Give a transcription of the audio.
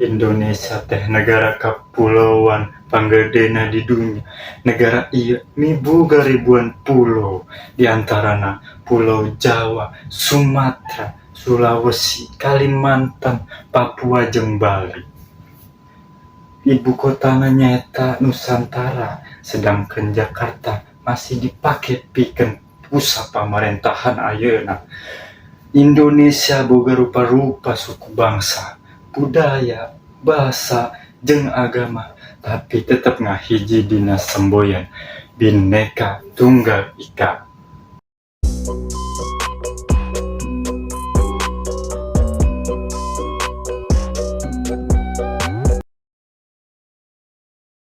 Indonesia teh negara kapulauan panggedena di dunya. Negara ieu miboga ribuan pulo, di antarana Pulau Jawa, Sumatera, Sulawesi, Kalimantan, Papua jeung Bali. Ibu kotana nyaeta Nusantara, sedangkan Jakarta masih dipake pikeun pusat pamarentahan ayeuna. Indonesia boga rupa-rupa suku bangsa, budaya, basa, jeung agama, tapi tetep ngahiji dina semboyan Bhinneka Tunggal Ika.